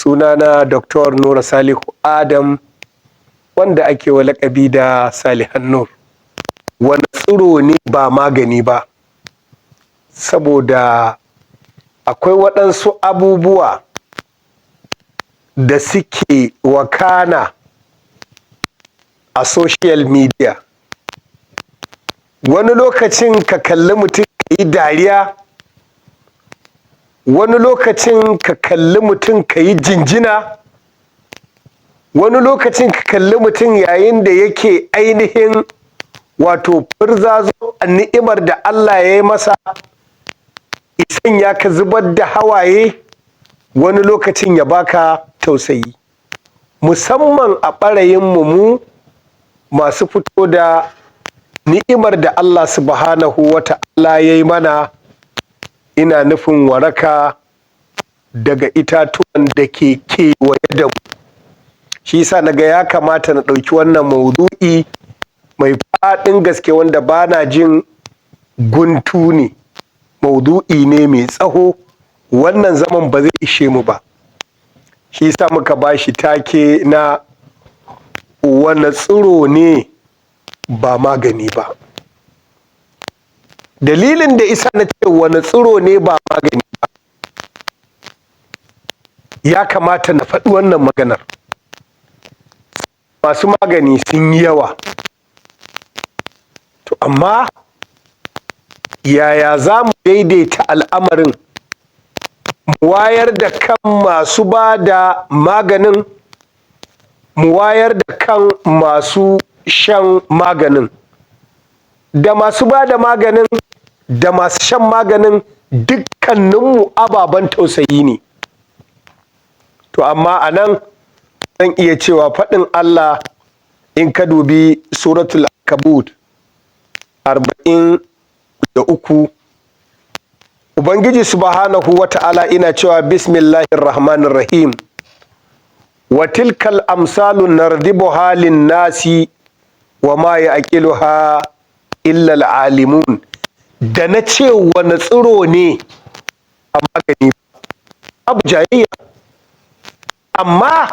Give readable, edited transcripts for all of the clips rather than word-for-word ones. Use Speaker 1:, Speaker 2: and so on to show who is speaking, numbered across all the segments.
Speaker 1: Sunana Dr. Nura Salihu Adam, wanda ake wa laƙabi da Salihan Nur. Wani tsiro ne ba magani ba? Saboda akwai waɗansu abubuwa da suke wakana a social media. Wani lokacin ka kalli mutum ka yi dariya, wani lokacin ka kalli mutum ka yi jinjina, wani lokacin ka kalli mutum yayin da yake ainihin wato furzazo a ni'imar da Allah ya yi masa, ya ka zubar da hawaye, wani lokacin ya baka tausayi, musamman a ɓarayin mu masu fito da ni'imar da Allah Subhanahu wa Ta'ala ya yi mana. Ina nufin waraka daga itatuwan da ke kewaye da mu. Shi yasa naga ya kamata na ɗauki wannan maudu'i mai faɗin gaske, wanda ba na jin guntu ne, maudu'i ne mai tsaho, wannan zaman ba zai ishe mu ba. Shi yasa muka ba shi take na "Wane tsiro ne ba magani ba?" Dalilin da isa na ce wane tsiro ne ba magani ba, ya kamata na faɗi wannan maganar: masu magani sun yi yawa. To amma yaya za mu daidaita al'amarin, mu wayar da kan masu ba da maganin, mu wayar da kan masu shan maganin? Da masu ba da maganin da masu shan maganin, dukkaninmu ababen tausayi ne. To amma a nan zan iya cewa faɗin Allah, in ka dubi Suratul Ankabut 43, Ubangiji Subhanahu wa Ta'ala ina cewa: "Bismillahir rahmanir rahim, wa tilkal amsalu nadribuha lin nasi wa ma ya'qiluha illa alimun." Da na ce wani tsiro ne a magani, abu jayayya, amma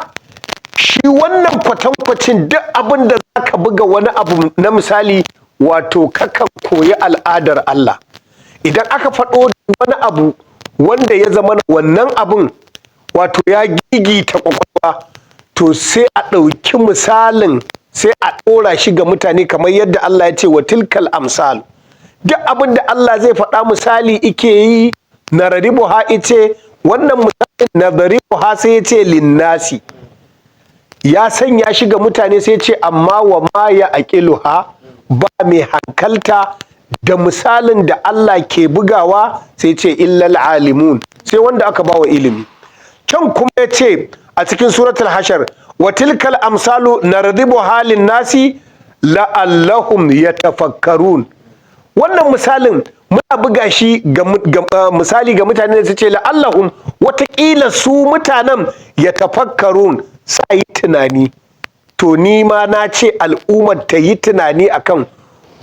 Speaker 1: shi wannan kwatankwacin duk abin da za ka buga wani abu na misali, wato kakan koyi al'adar Allah. Idan aka faɗo wani abu wanda ya zama wannan abun wato ya gigita kwakwalwa, to sai a ɗauki misalin, sai a ɗora shi ga mutane, kamar yadda Allah ya ce: "Wa tilkal amsal." Duk abin da Allah zai faɗa, misali ike yi. "Nadribuha", ice wannan misalin "nadribuha", sai ya ce "linnasi", ya sanya shi ga mutane. Sai ce amma "wa ma ya aqiluha", ba mai hankalta da misalin da Allah ke bugawa, sai ce "illal alimun", sai wanda aka bawa ilimi. Can kuma ya ce a cikin Suratul Hashar: "Wa tilkal amsalu nadribuha nasi la'allahum yatafakkarun." Wannan misalin muna buga shi ga misali ga mutane da su ce "la'allahum", watakila su mutanen "yatafakkarun", sa yi tunani. To ni ma na ce al'ummar ta yi tunani akan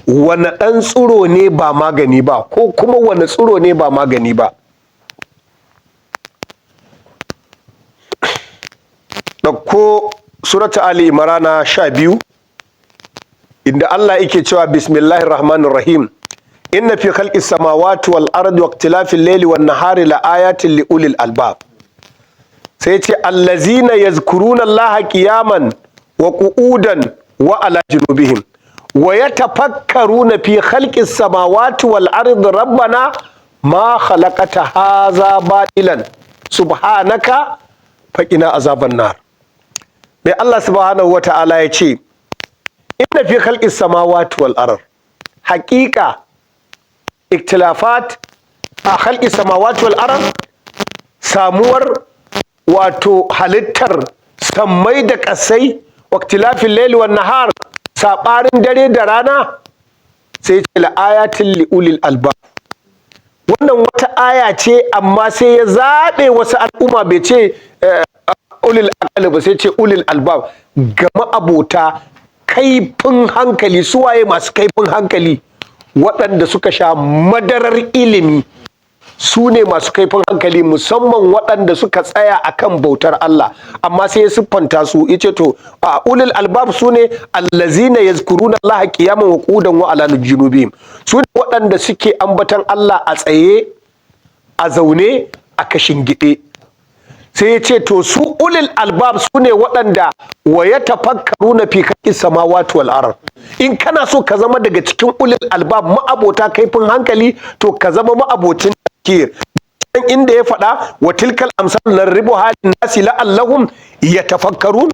Speaker 1: wane ɗan tsiro ne ba magani ba, ko kuma wane tsiro ne ba magani ba. Ɗauko Surata Ali Imrana 12, inda Allah yake cewa: "Bismillahir rahmanir rahim, inna fi khalqis samawati wal ardi wa ikhtilafil layli wan nahari la ayatin li ulil albab." Sai ce "allazina yazkuruna Allaha qiyaman wa qu'udan wa ala junubihim wa yatafakkaruna fi khalqis samawati wal ardi rabbana ma khalaqata hadha batilan subhanaka faqina azaban nar." Mai Allah Subhanahu wa Ta'ala ya ce? "Inna fi khalqis samawati wal ard", haqiqa ikhtilafat a khalqis samawati wal ard, samuwar wato halittar sammai da ƙasai, waktilafin laili wan nahar, saɓarin dare da rana, sai ce "la ayatin li ulil albab". Wannan wata aya ce, amma sai ya zaɓe wasu al'umma, bai ce ulil aqali ba, sai ce ulil albab, ga ma'abota kaifin hankali. Suwaye masu kaifin hankali? Waɗanda suka sha madarar ilimi. Su ne masu kaifin hankali, musamman waɗanda suka tsaya akan bautar Allah. Amma sai ya siffanta su, yace to a ulul albab su ne allazina yazkuruna Allah qiyaman wa qu'udan wa ala junubihim. Su ne waɗanda suke ambatan Allah a tsaye, a zaune, a kishingide. Sai ya ce to su ulul albab su ne waɗanda wa yatafakkaruna fi khalqis samawati wal ard. In kana so ka zama daga cikin ulul albab, ma'abota kaifin hankali, to ka zama ma'abocin tafkir. Inda ya faɗa wa tilkal amsal nadribuha nasi la'allahum yatafakkarun.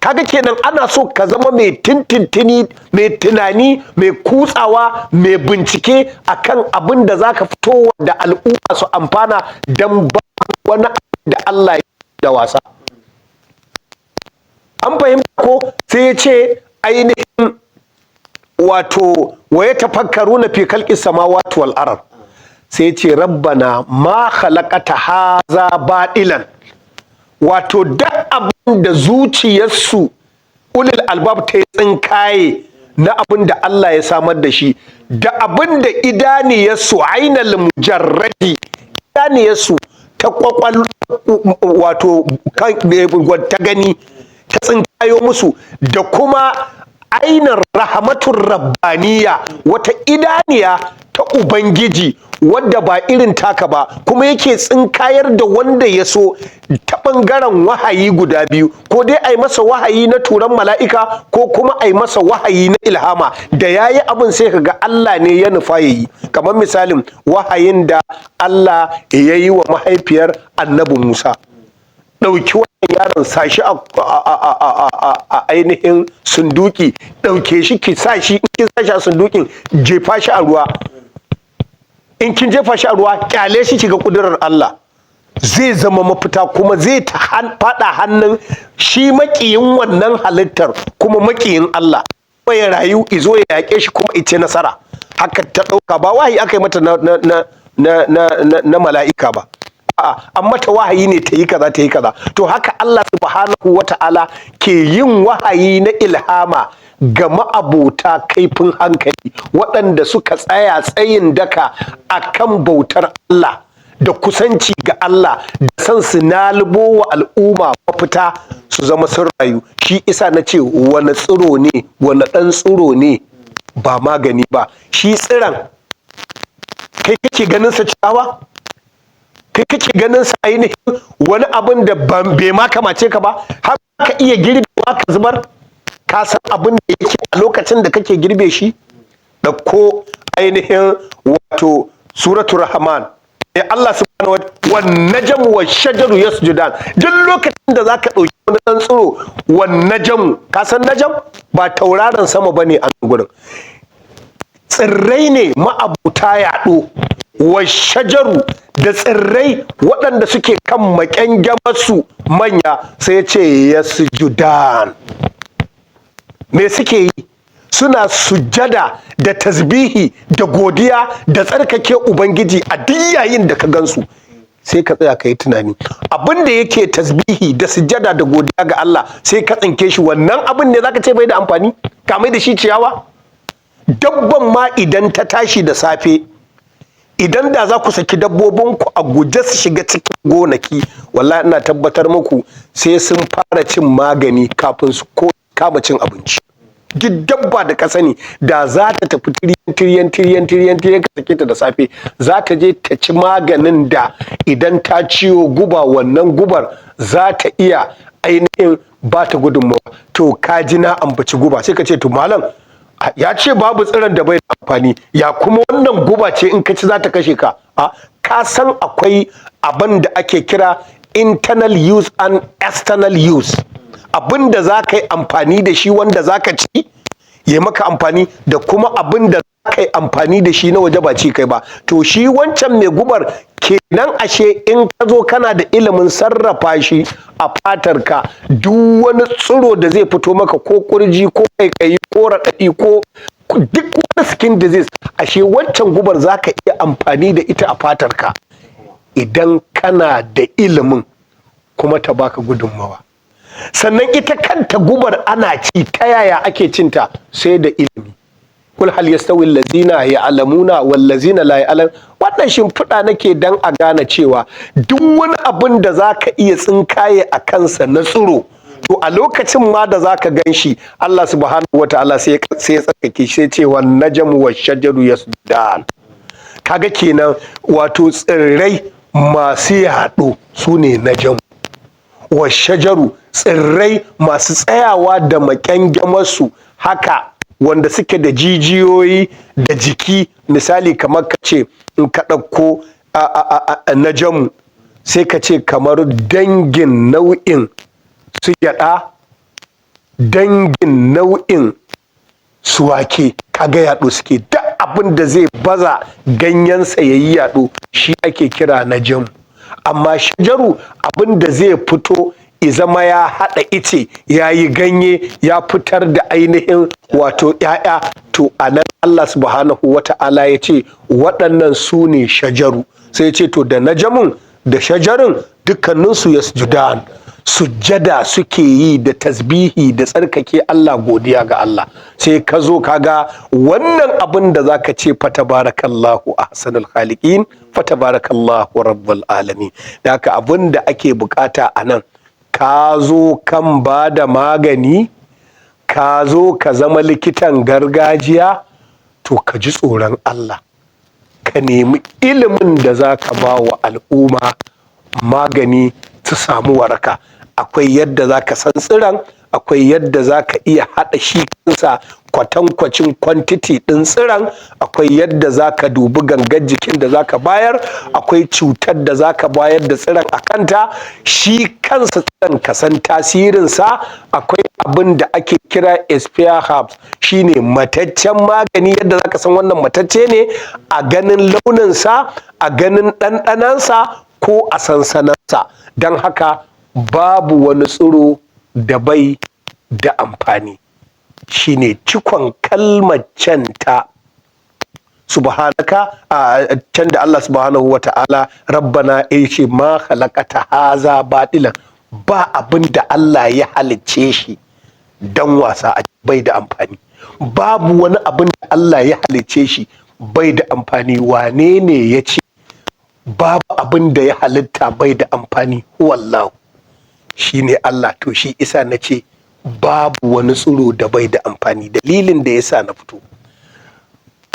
Speaker 1: Kaga kenan ana so ka zama mai tintintini, mai tunani, mai kutsawa, mai bincike akan abin da zaka fito da al'umma su amfana, dan ba wani da Allah da wasa. An fahimta ko? Sai ya ce ainihin wato wa yatafakkaruna fi khalqis samawati wal ard. Sai ya ce rabbana ma khalaqata haza batilan. Wato duk abin da zuciyarsu ulul albab ta yi tsinkaye na abin da Allah ya samar da shi, da abin da idaniyarsu ainal mujarradi, idaniyarsu ta kwakwal, wato ta gani, ta tsinkayo musu, da kuma ainar rahmatun rabbaniya, wata idaniya ta Ubangiji wadda ba irin taka ba, kuma yake tsinkayar da wanda ya so ta ɓangaren wahayi guda biyu: ko dai a yi masa wahayi na turan mala'ika, ko kuma a yi masa wahayi na ilhama, da ya yi abin sai ka ga Allah ne ya nufa ya yi. Kamar misalin wahayin da Allah ya yi wa mahaifiyar Annabi Musa: ɗauki wannan yaron, sa shi a ainihin sunduki, ɗauke shi ki sa shi, in kin sa shi a sundukin, jefa shi a ruwa. In kin jefa shi a ruwa, kyale shi, kiga kudurar Allah. Zai zama mafita, kuma zai ta fada hannun shi makiyin wannan halittar, kuma makiyin Allah, kuma ya rayu izo ya yaƙe shi, kuma ice nasara. Haka ta ɗauka. Ba wahayi aka yi mata na mala'ika ba, a'a, an mata wahayi ne ta yi kaza, ta yi kaza. To haka Allah subhanahu wata'ala ke yin wahayi na ilhama ga ma'abota kaifin hankali, waɗanda suka tsaya tsayin daka akan bautar Allah da kusanci ga Allah, da san su nalubo wa al'umma mafita su zama sun rayu. Shi isa na ce wani tsiro ne, wani ɗan tsiro ne ba magani ba? Shi tsiron kai kake ganin sa ciyawa, kai kake ganin sa ainihin wani abin da bai ma kamace ka ba, har ka iya girbewa ka zubar. Ka san abin da yake a lokacin da kake girbe shi? Ɗauko ainihin wato Suratul Rahman. Ya Allah subhanahu wa wan najmu wa shajaru yasjudan. Duk lokacin da zaka ɗauki wani ɗan tsiro, wan najmu, ka san najam ba tauraron sama bane a nan gurin, tsirrai ne ma'abuta yaɗo, wa shajaru, da tsirrai waɗanda suke kan maƙyangyamarsu manya. Sai ce yasjudan. Me suke yi? Suna sujjada da tasbihi da godiya da tsarkake Ubangiji a duk yayin da ka gansu. Sai ka tsaya ka yi tunani: abin da yake tasbihi da sujjada da godiya ga Allah, sai ka tsinke shi, wannan abin ne zaka ce bai da amfani, ka mai da shi ciyawa? Dabban ma idan ta tashi da safe, idan da za ku saki dabbobinku a guje su shiga cikin gonaki, wallahi ina tabbatar muku sai sun fara cin magani kafin su ko kama cin abinci. Duk dabba da ka sani, da za ta tafi tiriyan tiriyan tiriyan tiriyan tiriyan, ka sake ta da safe, za ta je ta ci maganin da idan ta ciwo guba, wannan gubar za ta iya ainihin ba ta gudunmawa. To ka ji na ambaci guba, sai ka ce to malam ya ce babu tsiron da bai da amfani, ya kuma wannan guba ce in ka ci za ta kashe ka? A ka san akwai abin da ake kira internal use and external use, abin da za ka yi amfani da shi wanda za ka ci ya maka amfani, da kuma abin da za ka yi amfani da shi na waje, ba ci kai ba. To shi wancan mai gubar kenan, ashe in ka zo kana da ilimin sarrafa shi a fatar ka, duk wani tsiro da zai fito maka, ko kurji, ko kaikayi, ko raɗaɗi, ko duk wani skin disease, ashe wancan gubar za ka iya amfani da ita a fatar ka idan kana da ilimin, kuma ta baka gudunmawa. Sannan ita kanta gubar ana ci. Ta yaya ake cinta? Sai da ilimi. Kul hal yastawi allazina ya'lamuna wal lazina la ya'lam. Wannan shimfiɗa nake dan a gane cewa duk wani abin da zaka iya tsinkaye a kansa na tsiro, to a lokacin ma da zaka gan shi, Allah subhanahu wataala sai ya tsarkake shi, sai ce wan najmu wash shajaru yasjudan. Kaga kenan, wato tsirrai masu yaɗo su ne najamu, washajaru tsirrai masu tsayawa da maƙyangyamarsu haka, wanda suke da jijiyoyi da jiki. Misali, kamar ka ce in ka ɗauko najamu, sai ka ce kamar dangin nau'in su gyaɗa, dangin nau'in su wake, kaga yaɗo suke. Duk abin da zai baza ganyensa ya yi yaɗo, shi ake kira najamu. Amma shajaru, abin da zai fito zama ya haɗa ice, ya yi ganye, ya fitar da ainihin wato ‘ya'ya, to a nan Allah subhanahu wa ta'ala ya ce waɗannan su ne shajaru. Sai ce to da najamun da shajarin dukkaninsu yasjudan, sujjada suke yi da tasbihi da tsarkake Allah, godiya ga Allah. Sai ka zo kaga wannan abin da zaka ce fatabarakallahu ahsanul khaliqin, fatabarakallahu rabbul alamin. Da haka abin da ake bukata a nan, ka zo kan ba da magani, ka zo ka zama likitan gargajiya, to ka ji tsoron Allah, ka nemi ilimin da za ka ba wa al'umma magani su samu waraka. Akwai yadda za ka san tsiron, akwai yadda za ka iya haɗa shi kansa kwatankwacin quantity ɗin tsiron, akwai yadda za ka dubi gangar jikin da za ka bayar, akwai cutar da za ka bayar da tsiron a kanta, shi kansa tsiron ka san tasirinsa. Akwai abin da ake kira expire herbs, shine mataccen magani, yadda za ka san wannan matacce ne a ganin launinsa, a ganin ɗanɗanansa ko a sansanansa. Don haka babu wani tsiro da bai da amfani. Shine cikon kalmar can ta subhanaka, a can da Allah subhanahu wa ta'ala rabbana ya ce ma khalaqata haza batilan. Ba abin da Allah ya halicce shi dan wasa bai da amfani. Babu wani abin da Allah ya halicce shi bai da amfani. Wane ne ya ce babu abin da ya halitta bai da amfani? Wallahu, shine Allah. To shi isa na ce babu wani tsiro da bai da amfani. Dalilin da yasa na fito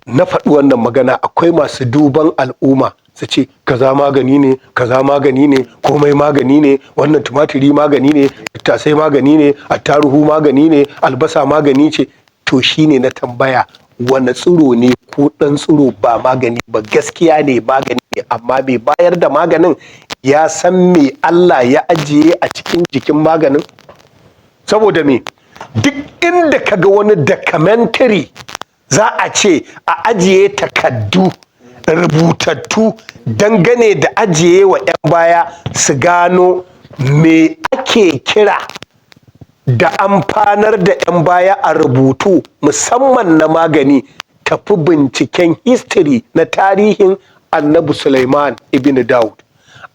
Speaker 1: na faɗi wannan magana, akwai masu duban al'umma su ce kaza magani ne, kaza magani ne, komai magani ne, wannan tumatiri magani ne, tattasai magani ne, attaruhu magani ne, albasa magani ce. To shine na tambaya, wane tsiro ne ko ɗan tsiro ba magani ba? Gaskiya ne, magani ne, amma mai bayar da maganin ya san me Allah ya ajiye a cikin jikin maganin? Saboda me? Duk inda ka ga wani documentary, za a ce a ajiye takaddu rubutattu dangane da ajiye wa 'yan baya su gano me ake kira da amfanar da 'yan baya a rubutu, musamman na magani. Tafi binciken history na tarihin Annabi Suleiman ibn Daud.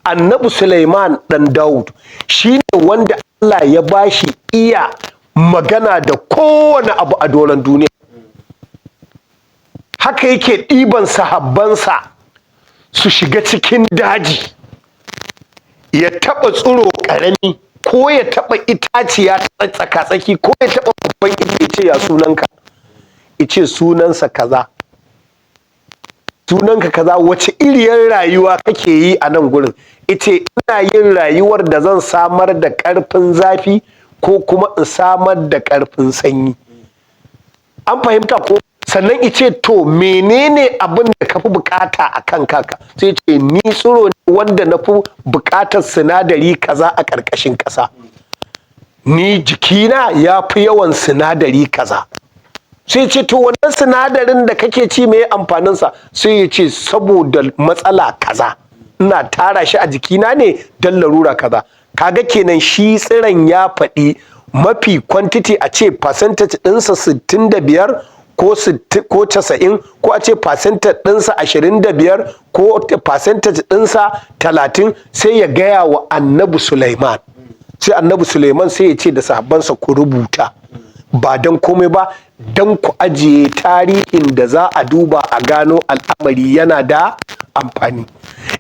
Speaker 1: Annabi Suleiman dan Daud shine wanda Allah ya bashi iya magana da kowane abu a doron duniya. Haka yake ɗiban sahabbansa su shiga cikin daji, ya taɓa tsiro ƙarami ko ya taɓa itaciya tsaka-tsaki ko ya taɓa babban ice, ce, "Ya sunanka?" Ice sunansa kaza. "Sunanka kaza, wace iriyar rayuwa kake yi a nan gurin?" Ice, "Ina yin rayuwar da zan samar da ƙarfin zafi ko kuma in samar da ƙarfin sanyi." An fahimta ko? Sannan ice, "To menene abin da ka fi bukata a kan kaka?" Sai ce, "Ni tsiro ne wanda na fi bukatar sinadari kaza a ƙarƙashin ƙasa. Ni jikina ya fi yawan sinadari kaza." Sai ce, "To wannan sinadarin da kake ci, me amfaninsa?" Sai ya ce, "Saboda matsala kaza, ina tara shi a jikina ne don larura kaza." Kaga kenan shi tsiron ya faɗi mafi quantity, a ce percentage ɗinsa 65 ko ko 90, ko a ce percentage ɗinsa 25 ko percentage ɗinsa 30. Sai ya gaya wa Annabi Sulaiman. Sai Annabi Suleiman sai ya ce da sahabbansa, "Ku rubuta." Ba don komai ba, don ku ajiye tarihin da za a duba a gano al'amari yana da amfani.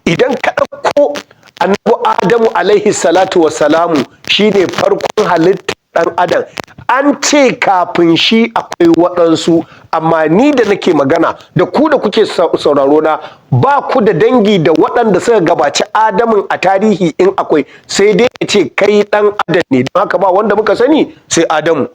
Speaker 1: Idan ka ɗauko Annabi Adamu alaihi salatu wassalamu, shine farkon halittar ɗan adam. An ce kafin shi akwai waɗansu, amma ni da nake magana da ku da kuke sauraro na, ba ku da dangi da waɗanda suka gabaci Adamun a tarihi. In akwai, sai dai ya ce kai ɗan adam ne. Don haka ba wanda muka sani sai Adamu.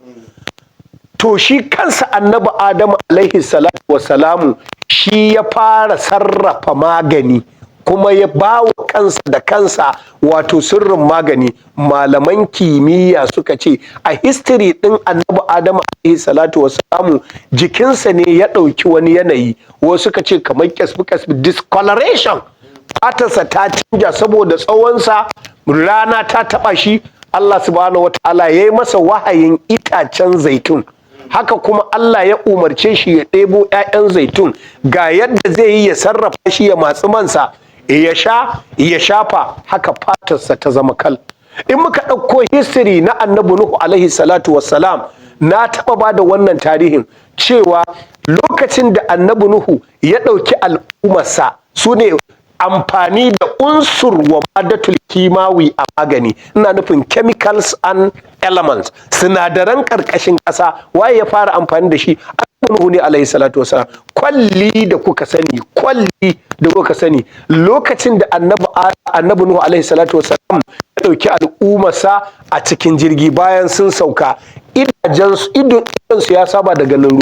Speaker 1: To, shi kansa Annabi Adamu alaihi salatu wassalamu shi ya fara sarrafa magani, kuma ya ba wa kansa da kansa, wato sirrin magani. Malaman kimiyya suka ce a history ɗin Annabi Adamu alaihi salatu wassalamu, jikinsa ne ya ɗauki wani yanayi, wasu suka ce kamar kyasbi kyasbi, discoloration, fatarsa ta canja saboda tsawonsa, rana ta taɓa shi. Allah subhanahu wataala ya yi masa wahayin itacen zaitun. Haka kuma Allah ya umarce shi ya ɗebo 'ya'yan zaitun, ga yadda zai yi ya sarrafa shi, ya matsi mansa, ya sha, ya shafa. Haka fatarsa ta zama kal. In muka ɗauko history na Annabi Nuhu alaihi salatu wassalam, na taɓa ba da wannan tarihin cewa lokacin da Annabi Nuhu ya ɗauki al'ummarsa, su ne amfani da unsur wa madatul kimawi a magani, ina nufin chemicals and elements, sinadaran ƙarƙashin ƙasa. Waye ya fara amfani da shi? Annabi Nuhu ne alaihi salatu wasalam. Kwalli da kuka sani, kwalli da kuka sani, lokacin da Annabi Nuhu alaihi salatu wasalam ya ɗauki al'ummarsa a cikin jirgi, bayan sun sauka, idonsu ya saba da ganin ruwa,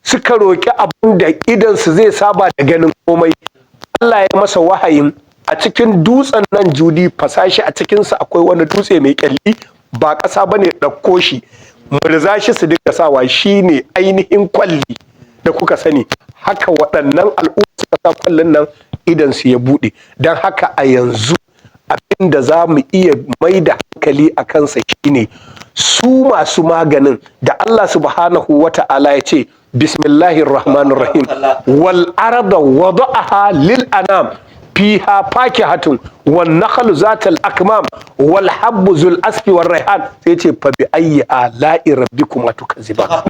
Speaker 1: suka roƙi abin da idonsu zai saba da ganin komai. Allah ya masa wahayin a cikin dutsen nan Judi, fasashi, a cikinsa akwai wani dutse mai kyalli, ba ƙasa ba ne, ɗauko shi, murza shi, su dinga sawa. Shi ne ainihin kwalli da kuka sani. Haka waɗannan al'umma suka sa kwallin nan, idansu ya buɗe. Don haka a yanzu abin da za mu iya mai da hankali a kansa shine su masu maganin da Allah subhanahu wa ta'ala ya ce, bismillahir rahmanir rahim, wal arda wada'aha lil anam, fiha fakihatun wan nakhlu zatal akmam wal habbu zul asfi war raihan. Sai ce fa bi ayyi ala'i rabbikuma tukazziban.